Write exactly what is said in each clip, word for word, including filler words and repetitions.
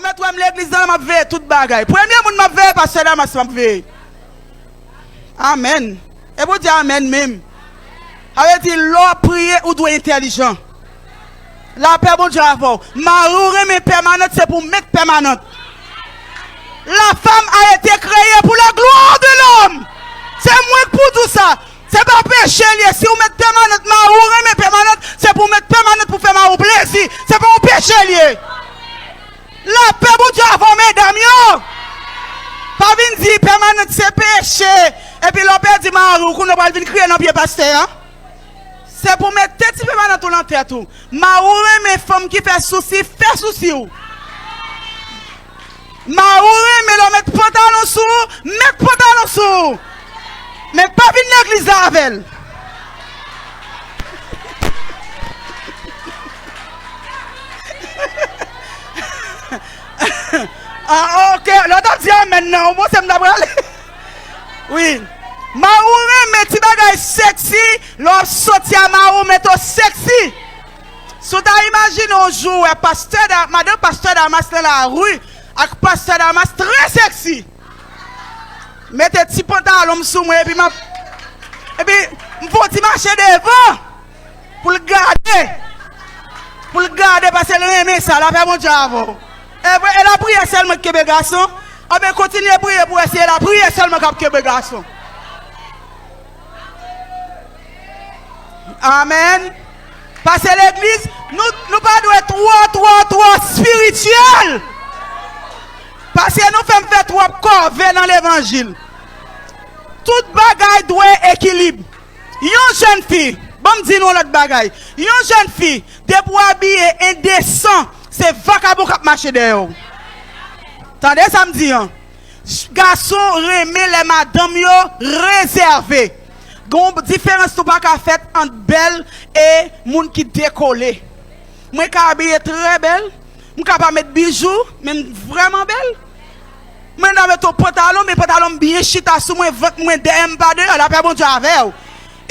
Mèt wè m legliz nan, m ap veye tout bagay. Premye moun m ap veye, pastè Damas, m ap veye. Amèn. E pou di amèn menm. Sa vle di, lè w ap priye, ou dwe entèlijan. Lapè Bondye avè w. Mari w renmen pèmanant, se pou w met pèmanant. La femme a été créée pour la gloire de l'homme. Se mwen k pou di w sa. Se pa peche l ye. Si w met pèmanant, mari w renmen pèmanant, se pou w met pèmanant pou fè mari w plezi. Se pa yon peche l ye. Lapè Bondye avè w, medam yo. Pa vin di pèmanant se peche. Epi lè w pèdi mari w, kounye w pral vin kriye nan pye pastè a. Se pou mete ti pèmanant ou nan tèt ou. Mari w renmen fanm ki fè sousi, fè sousi w. Mari w renmen lè w met pantalon sou ou, met pantalon sou ou. Men pa vin legliz la avè l. Ah, ok. Lè w t ap di amèn nan, ou panse m ta prale? Wi. Mari w renmen ti bagay sexy, lè w ap soti a mari w mete w sexy. Si w ta imajine yon jou w wè pastè Da-, madanm pastè Damas nan lari ak pastè Damas trè sexy. Mete ti pantalon m sou mwen epi m ap, epi m fè yon ti mache devan. Pou l gade. Pou l gade, paske l renmen sa. Lapè Bondye avè w. E vre, e lapriyè sèlman k kenbe gason? Anben, kontinye priye pou wè si e lapriyè sèlman k ap kenbe gason. Amèn. Paske legliz, nou, nou pa dwe twò, twò, twò espirityèl. Paske nou fè m fè twòp kòve nan levanjil. Tout bagay dwe ekilib. Yon jèn fi, ban m di nou yon lòt bagay. Yon jèn fi, depi w abiye endesan, se vakabon k ap mache dèyè w. Tande sa m di an. Gason renmen lè madanm yo rezève. Gen yon diferans tou pa ka fèt ant bèl e moun ki dekole. Mwen ka abiye trè bèl, m ka pa met bijou, men m vrèman bèl. Mwen ta met yon pantalon, men pantalon m byen chita sou mwen, vant mwen dèyè m pa deyò, lapè Bondye avè w.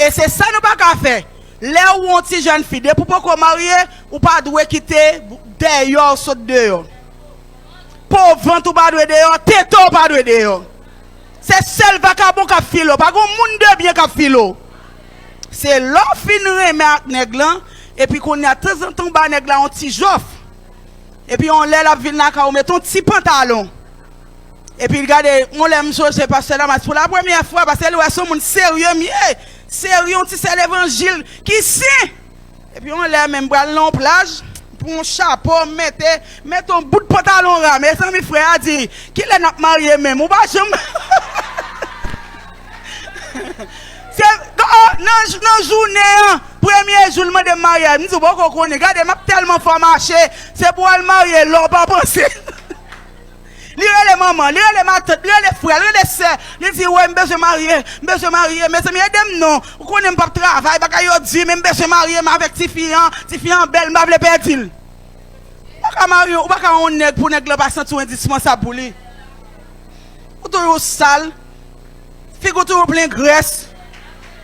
E se sa nou pa ka fè. Lè ou yon ti jèn fi, depi w poko marye, ou pa dwe kite dèyè w sot deyò. Po vant ou pa dwe deyò, tete w pa dwe deyò. Se sèl vakabon k ap file w, pa gen moun de byen k ap file w. Se lè w fin renmen ak nèg lan, epi kounye a tanzantan w ba nèg la yon ti jòf. Epi yon lè l ap vin lakay ou, met yon ti pantalon. Epi l gade, yon lè m sonje pastè Damas pou la premyè fwa, paske li wè se yon moun serye m ye, serye, yon ti sè levanjil ki sen. Epi yon lè menm pral nan yon plaj, pou yon chapo, mete, mete yon bout pantalon ra. Mezanmi, frè a di, kilè n ap marye menm? Ou pa janm. Se, oh, nan, nan jounen an, premye jou l mande m maryaj, m di, ou poko konnen. Gade, m ap tèlman fò mache, se pou w al marye lè w pa panse. Li rele manman, li rele matant, li rele frè, li rele sè. Li di, "Wè, m bezwen marye, m bezwen marye. Mezanmi, ede m non. Ou konnen m p ap travay, bagay yo di, men m bezwen marye, m avèk tifi an. Tifi an bèl, m pa vle pèdi l." Ou pa ka marye, ou pa ka yon nèg pou nèg lan pa santi w endispansab pou li. Ou toujou sal. Figi w toujou plen grès.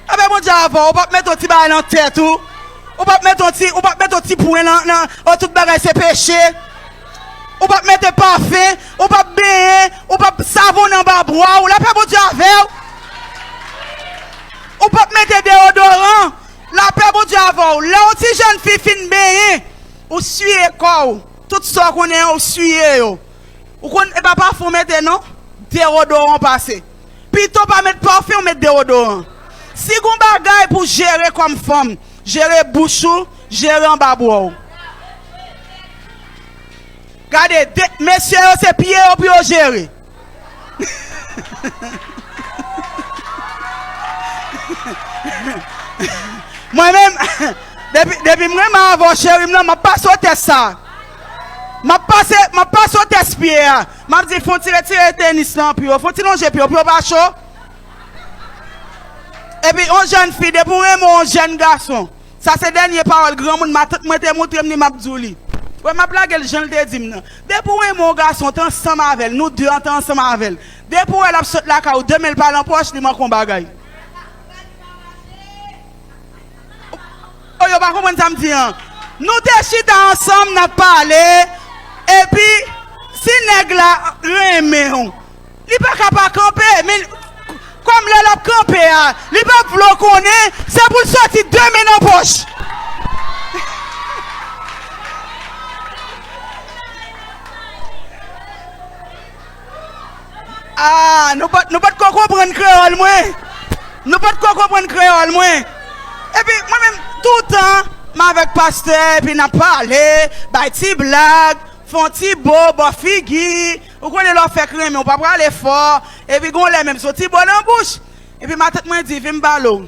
Apre Bondye avè w, ou p ap mete yon ti bagay nan tèt ou. Ou p ap mete yon ti, ou p ap mete yon ti pwen nan, nan, oh, tout bagay se peche. Ou p ap mete pafen, ou p ap benyen, ou p ap savonnen anba bwa w. Lapè Bondye avè w. Ou p ap mete deyodoran. Lapè Bondye avè w. Lè yon ti jèn fi fin benyen, ou siye kò w. Tout sa w konnen an, ou siye yo. Ou konn, e pa pafen w mete non, dewodoran w pase. Pito w pa met pafen, w met dewodoran. Si gon bagay pou jere kòm fanm, jere bouch ou, jere anba bwa w. Gade, de, mesye yo se pye yo pou yo jere. Mwen menm, depi, depi m renmen avè w, cheri m nan, m ap pase w tès sa. M ap pase, m ap pase w tès pye a. M ap di, fon ti retire tenis lan pou yo, fon ti lonje pye yo, pou yo pa cho. Epi, yon jèn fi, depi w renmen yon jèn gason, sa se dènye pawòl granmoun, matant mwen te montre m li, m ap di w li. Wè, m ap lage l jan l te di m nan. Depi w renmen yon gason, w te ansanm avè l, nou de an te ansanm avè l. Depi w wè l ap sot lakay ou, de men l pa nan pòch, li manke yon bagay. Oh, yo pa konprann sa m di an. Nou te chita ansanm, n ap pale, epi, Nèg la renmen w. Li pa ka pa kanpe, men kòm lè l ap kanpe a, li p ap vle w konnen, se pou l soti de men nan pòch. Ah, nou pa, nou pa t ko konprann kreyòl mwen. Nou pa t ko konprann kreyòl mwen. Epi, mwen menm, toutan, m avèk pastè, epi n ap pale, bay ti blag, fè yon ti bo, bò figi. Ou konnen lè w fèk renmen, ou pa prale fò. Epi, gon lè menm, se yon ti bo nan bouch. Epi, matant mwen di, vin m pale w.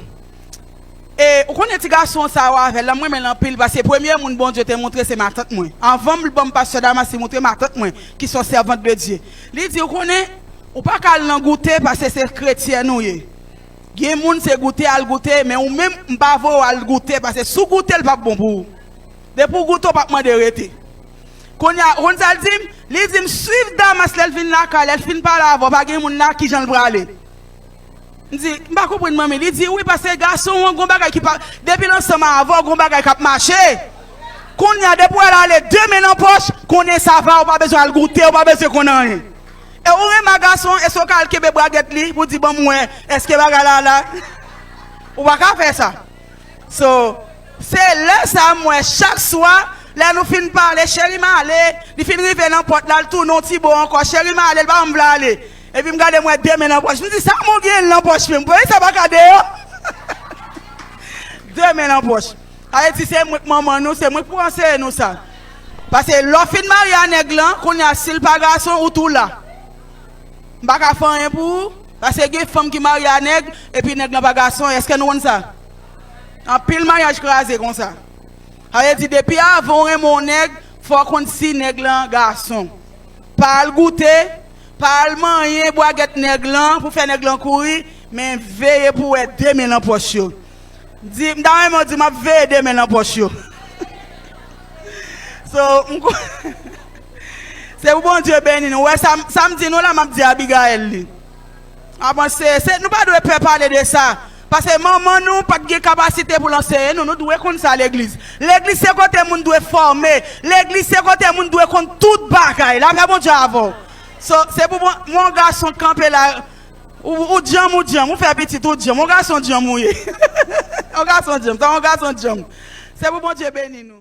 E, ou konnen ti gason sa yo avè l la, m renmen l anpil, paske premye moun Bondye te montre se matant mwen. Anvan m ban m pastè Damas, li montre matant mwen, ki se yon sèvant de Dye. Li di, ou konnen, ou pa ka al nan goute, paske se kretyèn ou ye. Gen moun se goute, al goute, men ou menm, m pa voye w al goute, paske si w goute, l p ap bon pou ou. Depi w goute, w p ap mande rete. Kounye a, ou konn sa l di m? Li di m, swiv Damas lè l vin lakay, lè l fin pale avè w, pa gen moun la, kijan l prale? M di, m pa konprann manmi. Li di, wi, paske gason an gon bagay ki pa, depi l ansanm avè w, gon bagay k ap mache. Kounye a, depi w wè l ale de men nan pòch, konnen sa va, ou pa bezwen al goute, ou pa bezwen konn anyen. E ou renmen gason, èske w ka al kenbe bragèt li pou di, ban m wè, èske bagay la la? Ou pa ka fè sa. So, se lè sa m wè chak swa, lè nou fin pale, cheri m ale, li fin rive nan pòt la, l tounen yon ti bo ankò, cheri m ale, l pa janm vle ale. Epi m gade m wè de men nan pòch. M di, sa moun gen nan pòch menm? Poukisa sa pa ka deyò? De men nan pòch. Sa vle di se mwen k manman nou, se mwen k pou anseye nou sa. Paske lè w fin marye a nèg lan, kounye a si l pa gason, ou tou la. M pa ka fè anyen pou ou, paske gen fanm ki marye a nèg, epi nèg lan pa gason, èske nou konn sa? Anpil maryaj kraze konsa. Sa vle di, depi avan w renmen yon nèg, fò w konn si nèg lan gason. Pa al goute, pa al manyen bwagèt nèg lan pou fè nèg lan kouri, men veye pou w wè de men nan pòch yo. Di, m ta renmen w di, m ap veye de men nan pòch yo. So, m ko-, se pou Bondye beni nou. Ou wè, sa, sa m di nou la, m ap di Abigail li. A panse, se, nou pa dwe pè pale de sa. Paske manman nou pa t gen kapasite pou l anseye nou. Nou dwe konn sa legliz. Legliz se kote moun dwe fòme. Legliz se kote moun dwe konn tout bagay. Lapè Bondye avè w. So, se pou bon, yon gason kanpe la. Ou, ou djanm, ou djanm. Ou fè pitit, ou djanm. Yon gason djanm ou ye. Yon gason djanm. Sa yon gason djanm. Se pou Bondye beni nou.